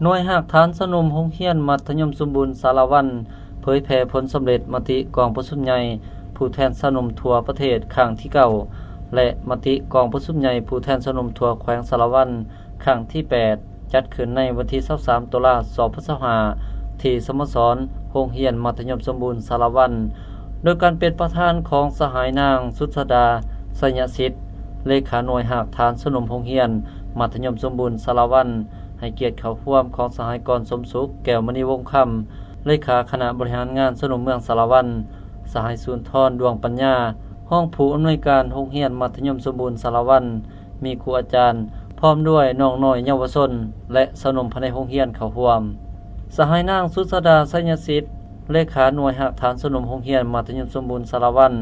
ໜ່ວຍຮາກຖານຊາວໜຸ່ມໂຮງຮຽນມັດທະຍົມສົມບູນສາລະວັນ ເຜີຍແຜ່ຜົນສຳເລັດມະຕິກອງປະຊຸມໃຫຍ່ຜູ້ແທນຊາວໜຸ່ມທົ່ວປະເທດຄັ້ງທີເກົ້າ ແລະ ມະຕິກອງປະຊຸມໃຫຍ່ຜູ້ແທນຊາວໜຸ່ມທົ່ວແຂວງສາລະວັນ ຄັ້ງທີແປດ ຈັດຂຶ້ນໃນວັນທີຊາວສາມ ຕຸລາ ສອງພັນຊາວຫ້າ ທີ່ສະໂມສອນໂຮງຮຽນມັດທະຍົມສົມບູນສາລະວັນ ໂດຍການເປັນປະທານຂອງສະຫາຍນາງ ສຸດສະດາ ໄຊຍະສິດ ເລຂາໜ່ວຍຮາກຖານຊາວໜຸ່ມໂຮງຮຽນມັດທະຍົມສົມບູນສາລະວັນ ໃຫ້ກຽດເຂົ້າຮ່ວມຂອງສະຫາຍ ກອນ ສົມສຸກ ແກ້ວມະນີວົງຄຳ ເລຂາຄະນະບໍລິຫານງານຊາວໜຸ່ມເມືອງສາລະວັນ, ສະຫາຍ ສູນທອນ ດວງປັນຍາ ຮອງຜູ້ອຳນວຍການໂຮງຮຽນມັດທະຍົມສົມບູນສາລະວັນ, ມີຄູອາຈານ ພ້ອມດ້ວຍນ້ອງນ້ອຍເຍົາວະຊົນ ແລະ ຊາວໜຸ່ມພາຍໃນໂຮງຮຽນເຂົ້າຮ່ວມ. ສະຫາຍນາງ ສຸດສະດາ ໄຊຍະສິດ ເລຂາໜ່ວຍຮາກຖານຊາວໜຸ່ມໂຮງຮຽນມັດທະຍົມສົມບູນສາລະວັນ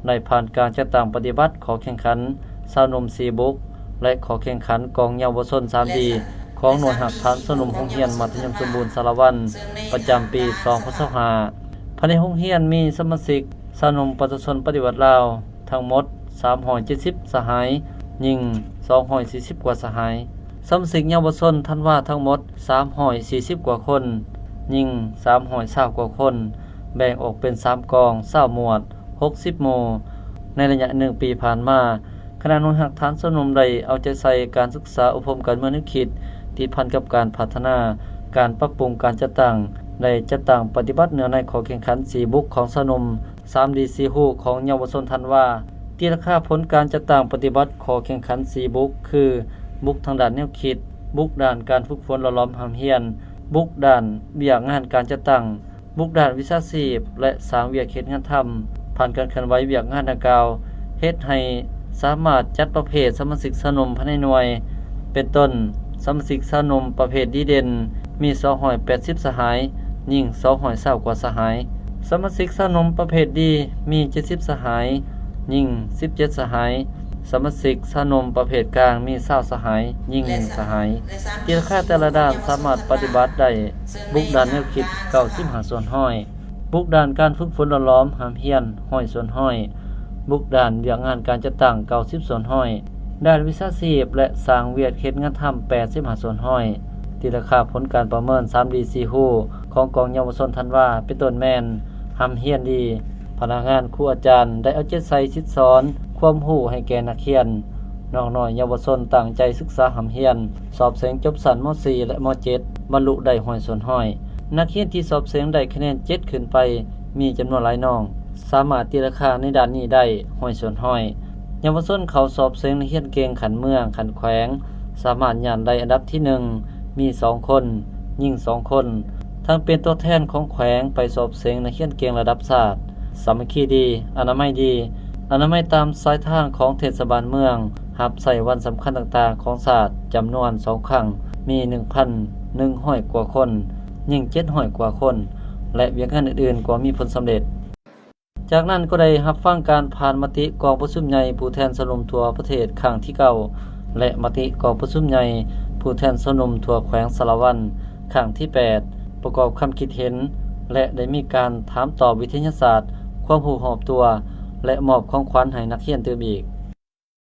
ໄດ້ຜ່ານການຈັດຕັ້ງປະຕິບັດຂໍ້ແຂ່ງຂັນຊາວໜຸ່ມສີ່ບຸກ ແລະ ຂໍ້ແຂ່ງຂັນກອງເຍົາວະຊົນສາມດີ ຂອງໜ່ວຍຮາກຖານຊາວໜຸ່ມໂຮງຮຽນມັດທະຍົມສົມບູນສາລະວັນ ປະຈຳປີສອງພັນຊາວຫ້າ. ພາຍໃນໂຮງຮຽນມີສະມາຊິກຊາວໜຸ່ມປະຊາຊົນປະຕິວັດລາວທັງໝົດສາມຮ້ອຍເຈັດສິບສະຫາຍ, ຍິງສອງຮ້ອຍສີ່ສິບກວ່າສະຫາຍ. ສະມາຊິກເຍົາວະຊົນທັນວາທັງໝົດສາມຮ້ອຍສີ່ສິບກວ່າຄົນ, ຍິງສາມຮ້ອຍຊາວກວ່າຄົນ, ແບ່ງອອກເປັນສາມກອງ ຊາວໝວດ ຫົກສິບໝູ່. ໃນໄລຍະໜຶ່ງປີຜ່ານມາ, ຄະນະໜ່ວຍຮາກຖານຊາວໜຸ່ມໄດ້ເອົາໃຈໃສ່ການສຶກສາອົບຮົມການເມືອງແນວຄິດ ຕິດພັນກັບການພັດທະນາ, ການປັບປຸງການຈັດຕັ້ງ ໄດ້ຈັດຕັ້ງປະຕິບັດເນື້ອໃນຂໍ້ແຂ່ງຂັນສີ່ບຸກຂອງຊາວໜຸ່ມ, ສາມດີສີ່ຮູ້ຂອງເຍົາວະຊົນທັນວາ. ຕີລາຄາຜົນການຈັດຕັ້ງປະຕິບັດຂໍ້ແຂ່ງຂັນສີ່ບຸກ ຄື ບຸກທາງດ້ານແນວຄິດ, ບຸກດ້ານການຝຶກຝົນຫຼໍ່ຫຼອມຮ່ຳຮຽນ, ບຸກດ້ານວຽກງານການຈັດຕັ້ງ, ບຸກດ້ານວິຊາຊີບ ແລະ ສ້າງວຽກເຮັດງານທຳ. ຜ່ານການເຄື່ອນໄຫວວຽກງານດັ່ງກ່າວ ເຮັດໃຫ້ສາມາດຈັດປະເພດສະມາຊິກຊາວໜຸ່ມພາຍໃນໜ່ວຍ ເປັນຕົ້ນ ສະມາຊິກຊາວໜຸ່ມປະເພດດີເດັ່ນ ມີສອງຮ້ອຍແປດສິບສະຫາຍ, ຍິງສອງຮ້ອຍຊາວກວ່າສະຫາຍ. ສະມາຊິກຊາວໜຸ່ມປະເພດດີ ມີເຈັດສິບສະຫາຍ, ຍິງສິບເຈັດສະຫາຍ. ສະມາຊິກຊາວໜຸ່ມປະເພດກາງ ມີຊາວສະຫາຍ, ຍິງໜຶ່ງສະຫາຍ. ຕີລາຄາແຕ່ລະດ້ານສາມາດປະຕິບັດໄດ້ ບຸກດ້ານແນວຄິດ ເກົ້າສິບຫ້າສ່ວນຮ້ອຍ, ບຸກດ້ານການຝຶກຝົນຫຼໍ່ຫຼອມຮ່ຳຮຽນ ຮ້ອຍສ່ວນຮ້ອຍ, ບຸກດ້ານວຽກງານການຈັດຕັ້ງ ເກົ້າສິບສ່ວນຮ້ອຍ, ດ້ານວິຊາຊີບ ແລະ ສ້າງວຽກເຮັດງານທຳ ແປດສິບຫ້າສ່ວນຮ້ອຍ. ຕີລາຄາຜົນການປະເມີນສາມດີສີ່ຮູ້ຂອງກອງເຍົາວະຊົນທັນວາ ເປັນຕົ້ນແມ່ນ ຮ່ຳຮຽນດີ, ພະນັກງານຄູອາຈານໄດ້ເອົາໃຈໃສ່ສິດສອນຄວາມຮູ້ໃຫ້ແກ່ນັກຮຽນ, ນ້ອງນ້ອຍເຍົາວະຊົນຕັ້ງໃຈສຶກສາຮ່ຳຮຽນ, ສອບເສັງຈົບຊັ້ນ ມໍສີ່ ແລະ ມໍເຈັດ ບັນລຸໄດ້ຮ້ອຍສ່ວນຮ້ອຍ. ນັກຮຽນທີ່ສອບເສັງໄດ້ຄະແນນເຈັດຂຶ້ນໄປ ມີຈຳນວນຫຼາຍນ້ອງ, ສາມາດຕີລາຄາໃນດ້ານນີ້ໄດ້ຮ້ອຍສ່ວນຮ້ອຍ. ເຍົາວະຊົນເຂົ້າສອບເສັງນັກຮຽນເກັ່ງຂັ້ນເມືອງ, ຂັ້ນແຂວງ ສາມາດຍາດໄດ້ອັນດັບທີໜຶ່ງ ມີສອງຄົນ, ຍິງສອງຄົນ, ທັງເປັນຕົວແທນຂອງແຂວງໄປສອບເສັງນັກຮຽນເກັ່ງລະດັບຊາດ. ສາມັກຄີດີ, ອະນາໄມດີ, ອະນາໄມຕາມສາຍທາງຂອງເທດສະບານເມືອງ, ຮັບໃຊ້ວັນສຳຄັນຕ່າງໆຂອງຊາດຈຳນວນສອງຄັ້ງ, ມີໜຶ່ງພັນໜຶ່ງຮ້ອຍກວ່າຄົນ, ຍິງເຈັດຮ້ອຍກວ່າຄົນ ແລະ ວຽກງານອື່ນໆກໍມີຜົນສຳເລັດ. ຈາກນັ້ນກໍໄດ້ຮັບຟັງການຜ່ານມະຕິກອງປະຊຸມໃຫຍ່ຜູ້ແທນຊາວໜຸ່ມທົ່ວປະເທດຄັ້ງທີເກົ້າ ແລະ ມະຕິກອງປະຊຸມໃຫຍ່ຜູ້ແທນຊາວໜຸ່ມທົ່ວແຂວງສາລະວັນຄັ້ງທີແປດ ປະກອບຄຳຄິດເຫັນ ແລະ ໄດ້ມີການຖາມຕອບວິທະຍາສາດຄວາມຮູ້ຮອບຕົວ ແລະ ມອບຂອງຂວັນໃຫ້ນັກຮຽນຕື່ມອີກ.